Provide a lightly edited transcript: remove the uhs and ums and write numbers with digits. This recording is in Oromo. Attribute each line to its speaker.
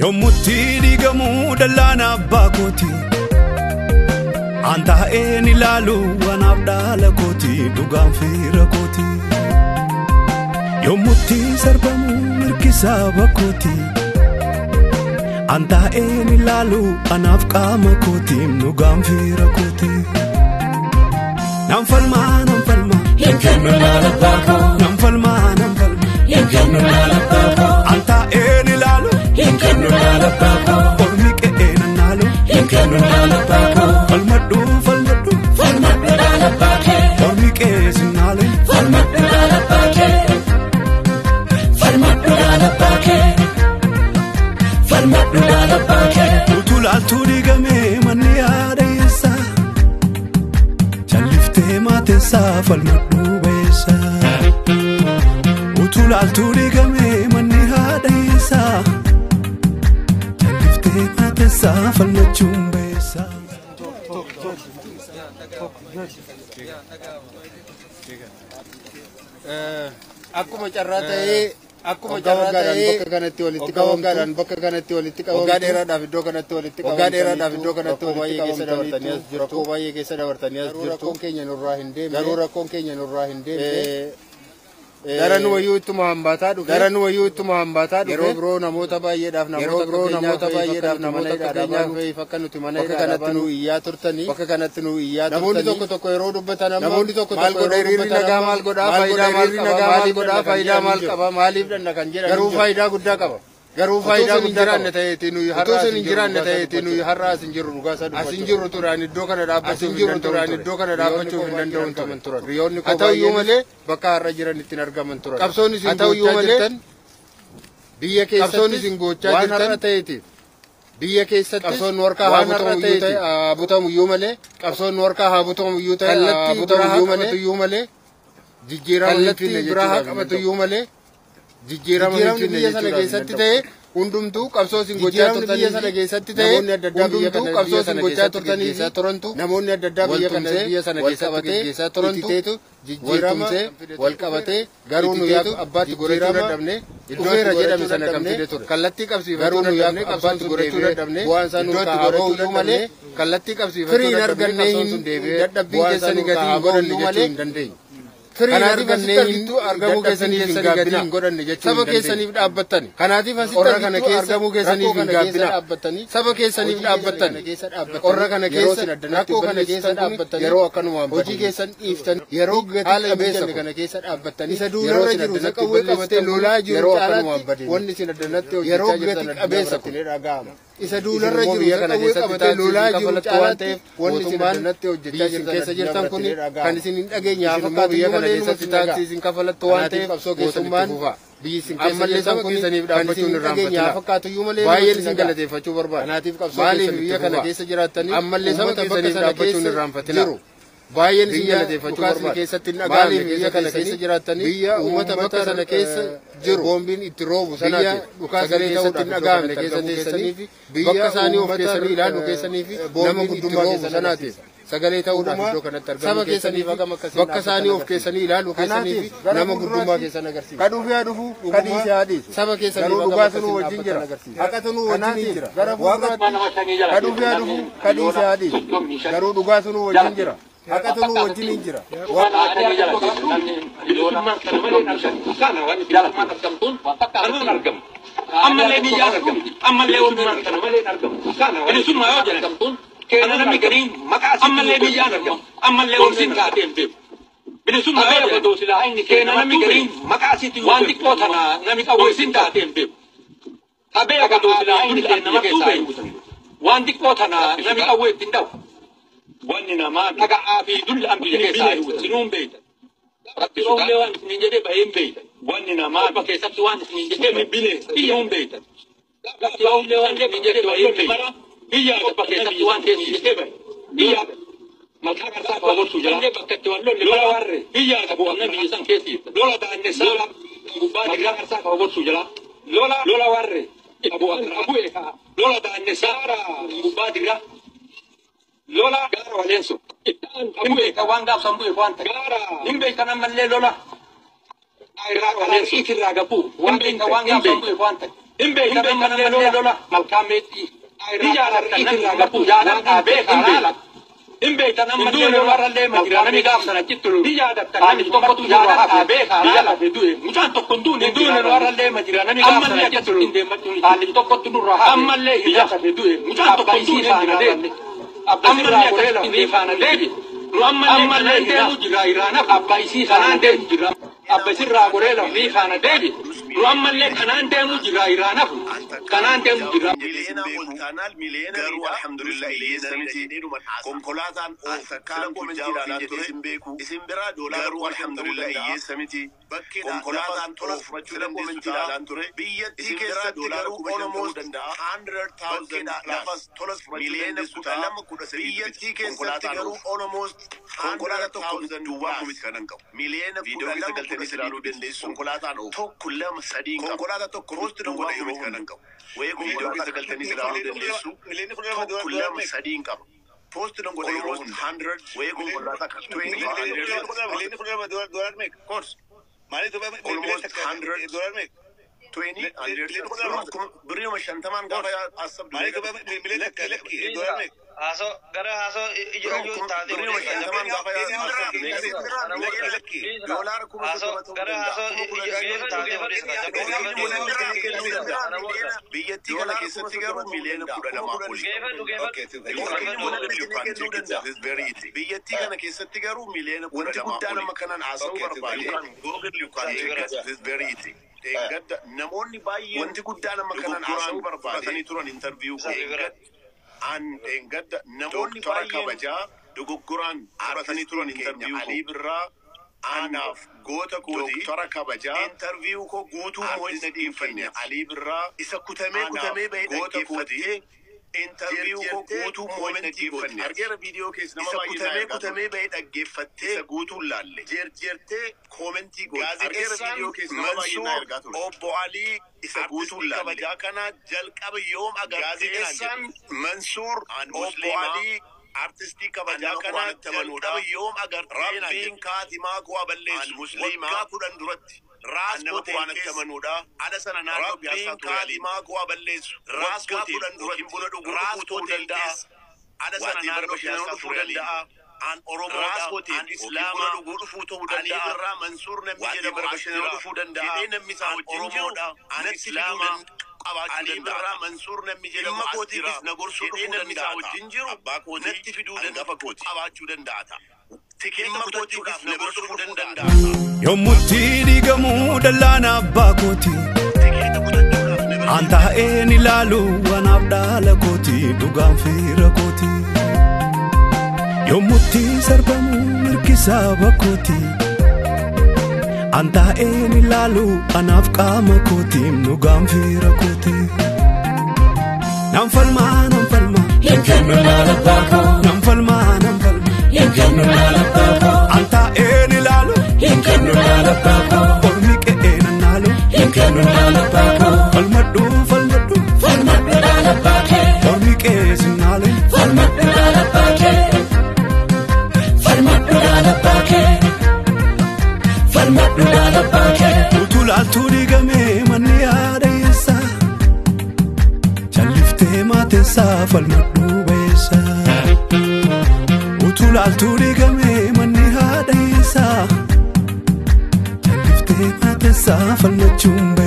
Speaker 1: Yommutti diigamuu dallaan abbaa kooti. An taa'een ilaalu anaaf dhaala kooti dhugaan fira kooti. Yommutti sarbamuu mirgi saba kooti. An taa'een ilaalu anaaf qaama kooti dhugaan fira kooti. Nan falma nan falma.
Speaker 2: Hin kennu laala baakoo.
Speaker 1: Nan falma nan falma.
Speaker 2: Hin kennu laala baakoo.
Speaker 1: An taa'een ilaalu.
Speaker 2: Hin kennu laala baakoo.
Speaker 1: Ormi qe'ee nan naalu.
Speaker 2: Hin kennu laala baakoo.
Speaker 1: Falmadhu falmadhu.
Speaker 2: Falmadhu laala baakee.
Speaker 1: Ormi qe'ee sinnaalu.
Speaker 2: Falmadhu laala baakee. Falmadhu laala baakee. Falmadhu laala baakee.
Speaker 1: Utuu laaltuu diigamee manni yaada eessa? Jalliftee maateessaa falmadhu beessa. Utuu laaltuu diigamee manni haadha eessa? Jalliftee maateessaa falmachuun beessa.
Speaker 3: Akkuma carraa ta'ee akkuma carraa ta'ee bakka kanatti walitti qabamtaan bakka kanatti walitti qabamtaan waggaa dheeraadhaaf iddoo kanatti walitti qabamtaan waggaa dheeraadhaaf iddoo kanatti walitti qabamtanii as jirtu rakkoo baay'ee keessa dabartanii as jirtu rakkoon keenya nurraa hin deemne garuu rakkoon keenya nurraa hin deemne daran wayyuu ittuma hambaataa dhufe daran wayyuu ittuma hambaataa dhufe yeroo biroo namoota baay'eedhaaf namoota biroo namoota baay'eedhaaf namoota akka keenyaaf akka nuti mana bakka kanatti nu iyyaa turtanii bakka kanatti nu iyyaa turtanii namoonni tokko tokko yeroo dubbatan amma namoonni tokko tokko yeroo dubbatan nagaa maal godhaa faayidaa maal qaba maaliif godhaa faayidaa maal qaba maaliif dhanna kan jedhan garuu faayidaa guddaa qaba. Garuu faayidaa guddaa qaba. Ta'eeti nuyi har'a as hin jiraanne ta'eeti nuyi har'a as hin jirru dhugaa isaa dubbachuu. As hin jirru turaan iddoo kana dhaabbachuuf hin danda'u iddoo kana dhaabbachuuf hin danda'u turan. Riyoonni koo baay'een malee bakka har'a jiran ittiin argaman turan. Qabsoon isin gochaa jirtan biyya keessatti qabsoon isin gochaa jirtan waan har'a ta'eetiif biyya keessatti qabsoon warqaa haa butamu iyyuu malee qabsoon warqaa haa butamu iyyuu ta'e haa butamu iyyuu malee jijjiirama kallattii biraa haa qabatu iyyuu malee jijjiirama biyya sana keessatti ta'e hundumtuu qabsoo isin gochaa turtanii biyya sana keessatti ta'e hundumtuu qabsoo isin gochaa turtanii turantu namoonni adda addaa biyya kana biyya sana keessatti geggeessaa turantu jijjiirama wal qabatee garuu nu yaa abbaatti godhachuu dadhabne dhufeera jedhame sana kan fide ture kallattii qabsiifachuu garuu nu yaa abbaatti godhachuu dadhabne bu'aan isaa nu kaa'uu iyyuu malee kallattii qabsiifachuu firiin argannee hin dadhabbiin keessanii gatii hin godhanne jechuu hin dandeenyu. Firiin argannee hin argamuu keessaniif hin gaabbina godhanne jechuun saba keessaniif dhaabbattani. Kanaatiif asitti kana keessa argamuu keessaniif hin gaabbina. Saba keessaniif dhaabbattani. Qorra kana keessa rakkoo kana keessa dhaabbattani. Yeroo akkanumaan hojii keessan dhiiftan yeroo haala qabeessa kana keessa dhaabbattani. Isa duularra jiru isa qawwee qabatee lolaa jiru caalaatti wanni isin addanatti hojjechaa jirtan qabeessa kun dhaga'ama. Isa duularra jiru isa qawwee qabatee lolaa jiru caalaatti wanni isin addanatti hojjechaa jirtan keessa jirtan kun kan isin hin dhageenye haa fakkaatu biyya kana keessatti taaksii isin kafalattu waan ta'eef qabsoo keessan itti fufaa. Biyyi isin keessa jirtan kun kan isin hin dhageenye haa fakkaatu iyyuu malee baay'een isin galateeffachuu barbaada. Kanaatiif qabsoo keessan biyya kana keessa jiraattanii ammallee saba keessaniif dhaabbachuun irraanfatina. Baay'een isin galateeffachuu barbaada. Keessatti hin dhaga'amne biyya kana keessa jiraattanii biyya uummata bakka sana keessa jiru boombiin itti roobu sanaatiif dhukaasni keessatti hin dhaga'amne keessa teessanii bakka isaanii of keessanii ilaaluu keessanii fi nama guddummaa keessa sanaatiif sagalee ta'uudhaaf iddoo kanatti argamu saba keessaniif bakka isaanii of keessanii ilaaluu keessanii fi nama guddummaa keessan agarsiisa. Ka dhufu yaa dhufu, ka dhiise haa dhiisu. Saba keessaniif dhugaa sunuu wajjin jira. Haqa sunuu wajjin jira. Gara fuulduraatti ka dhufu yaa dhufu, ka dhiise haa dhiisu. Garuu dhugaa sunuu wajjin jira. Haqa sunuu wajjin hin jira.
Speaker 4: Ammallee biyyaan argamu. Ammallee ormaan kana malee argamu. Bilisummaa yoo jedhan namni gariin maqaa ammallee biyyaan argamu. Ammallee ormaan kaatee hin beeku. Bilisummaa yoo jedhan namni gariin maqaa asitti waan xiqqoo tana namni qawwee kaatee hin beeku. Habee agadoo silaa inni nama beeku. Waan xiqqoo tana namni qawwee ittiin dhawu. Wanni namaa dhaga'aa fi dulli biyya keessaa sinuun beeyta. Rabbi waan isin jedhee bahee hin beeyta. Wanni namaa bakka keessatti waan isin jedhee bineensa sinuun beeyta. Rabbi waan isin jedhee bahee hin beeyta. Biyya bakka keessatti waan isin jedhee bahe. Biyya mataa qarsaa fagorsuu jala. Bakka itti wal lolle lola warre. Biyya bu'amna biyya san keessi. Lola daannessaa lola gubbaa dirraa qarsaa fagorsuu jala. Lola lola warre. Lola daannessaa gubbaa dirraa. Lola gaara waleensu. Hin beeka waan gaafsan bu'e waan ta'e. Hin beeka namallee lola. Irraa waleensu. Irraa gabuu. Hin beeka waan gaafsan bu'e waan ta'e. Hin beektan ammallee lola malkaa meexxii. Ni jaalattan namni gartuu jaalattaa beekaa. Hin beektan ammallee lola malkaa namni gaaf sana achitti lolu. Ni jaalattan namni tokkotu jaalattaa beekaa laala. Mucaan tokko hin duune. Hin duune warrallee majira namni gaaf sana achitti lolu. Haalli tokkotti nurraa hafe. Ammallee hin hafe du'e. Mucaan tokko hin duune faana deebi. Ammallee akkasitti faana deebi. Nu ammallee deemu jira Iraanaaf abbaa isii kanaan deemu jira. Abba isirraa goree lafni faana deebi. Nu ammallee kanaan deemu jira Iraanaaf kanaan deemu jira.
Speaker 5: Garuu alhamdulillah hiyyeessa miti. Konkolaataan kaan tujjaa jedhee beeku. Garuu alhamdulillah hiyyeessa miti. Konkolaataan tola fudhachuu dandeessu ilaalaan ture. Biyyattii keessatti garuu almost 100,000 lafas tolas fudhachuu dandeessu ta'a. Biyyattii keessatti garuu almost konkolaataa tokko duwwaa miti kanan qabu. Miliyoona 12 ilaaluu dandeessu. Konkolaataan oofu. 1 2 3 qabu. Konkolaataa tokko duwwaa miti kanan qabu. Wayii viidiyoo keessa galtanii ilaaluu dandeessu. 1 2 3 qaba. Post don godhe yeroo hunda. 100 wayii konkolaataa kan 20 course. Almost 100 20 birriima 50 gaafa asabdu.
Speaker 6: Haso gara haso ijoo taate
Speaker 5: birriima 50 gaafa asabdu. Doolaara kuma
Speaker 6: haso gara haso ijoo taate
Speaker 5: biyyattii kana keessatti garuu miliyoona 12 oli. Biyyattii kana keessatti garuu miliyoona 12 wanti guddaan amma kanaan haasa'uu barbaade. Namoonni baay'een wanti guddaan amma kanaan haasa'uu barbaade turan interview namoonni baay'een kabajaa dogoggoraan fudhatanii turan interview Alii Birraa anaaf goota kooti doktora kabajaa interview koo guutuu moo'in dhaggeeffanne Alii Birraa isa kutamee kutamee bahee dhaggeeffattee interview koo guutuu moo'in dhaggeeffanne argeera viidiyoo keessa nama baay'ee kutamee kutamee bahee dhaggeeffattee isa guutuu laalle jeerjeertee koomentii goote argeera viidiyoo keessa nama baay'ee na ergaa ture obbo Alii isa guutuu laalle kabajaa kana jalqaba yoom agartee gaazexeessaan Mansuur obbo Alii artistii kabajaa kana jalqaba yoom agartee rabbiin kaatimaa koo balleessu waggaa 10 duratti raas koo amanuudha ala sana naannoo piyaasaa ture kaatimaa koo balleessu waggaa 10 duratti buna dhuguu dhufuu danda'a ala sana naannoo piyaasaa ture danda'a an Oromoodha an Islaama dhuguu dhufuu ta'uu danda'a irraa Mansuur namni jedhamu bashannanuu dhufuu danda'a jedhee namni isaa wajjin jiru an Islaama qabaachuu danda'a. Mansuur namni jedhamu dhimma kootiifis na gorsuu dhufuu danda'a. Wajjin jiru abbaa kootii natti fiduu danda'a qabaachuu danda'a. Tikeetta kutachuudhaaf na gorsuu dhufuu danda'a.
Speaker 1: Yommutti diigamuu dallaan abbaa kooti. An taa'een ilaalu anaaf dhaala kooti dhugaan fira kooti. Yommutti sarbamuu mirgi saba kooti. An taa'een ilaalu anaaf qaama kooti dhugaan fira kooti. Nan falmaa nan falmaa.
Speaker 2: Hin kennu laala baakoo.
Speaker 1: Nan falmaa nan falmaa.
Speaker 2: Hin kennu laala baakoo.
Speaker 1: An taa'een ilaalu.
Speaker 2: Hin kennu laala baakoo.
Speaker 1: Ormi qe'ee nan naalu.
Speaker 2: Hin kennu laala baakoo.
Speaker 1: Falmadhu falmadhu.
Speaker 2: Falmadhu laala baakee.
Speaker 1: Ormi qe'ee sinnaalu.
Speaker 2: Falmadhu laala baakee. Falmadhu laala baakee. Falmadhu laala baakee.
Speaker 1: Utuu laaltuu diigamee manni yaada eessa? Jalliftee maateessaa falmadhu beessa. Utuu laaltuu diigamee manni haadha eessa? Jalliftee maateessaa falmachuun.